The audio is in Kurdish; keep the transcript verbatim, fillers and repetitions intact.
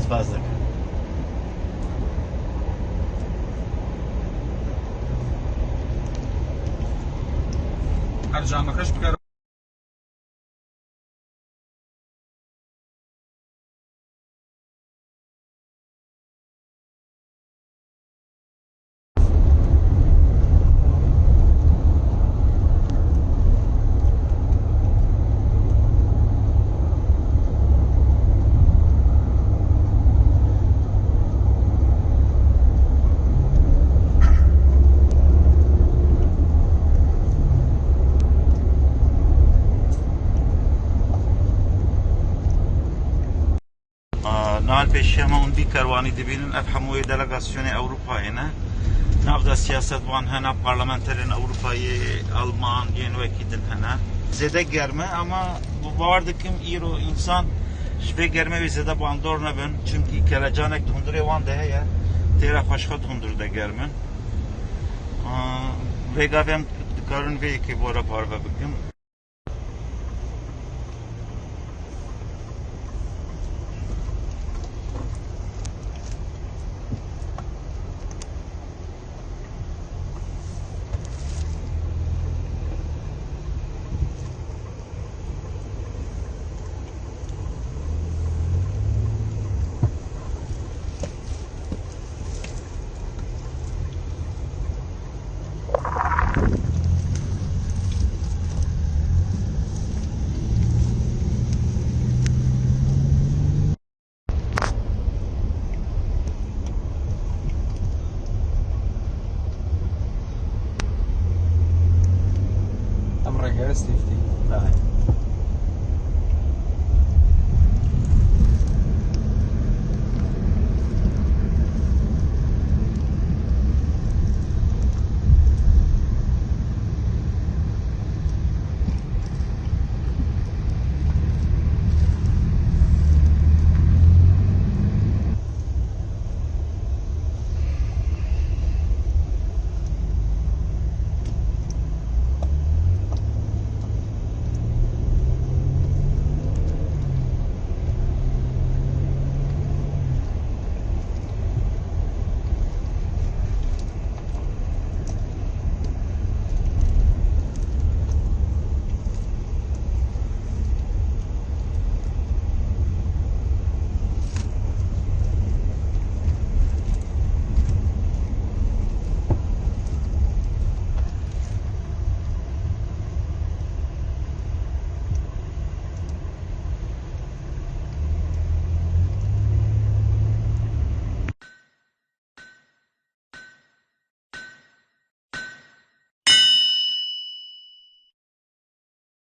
Spas dikim. Her camekê ji bikere. Niha li pêşiya me hûn vî kerwanî dibînin, ev hemû yê delegasyonê Ewropayê ne. Nav de siyasetvan hene, parlamenterên Ewropayê, Alman, yên wekî din hene. Zêde germ e, ama bawer dikim îro însan ji vê germê wê zêde bandor nebin, çimkî kelecanek di hundirê wan de heye, têra xwe ji xwe di hundir de germ in. Aa, vê gavê em dikarin vê yekê bora parve bikin. Em rêgere safety.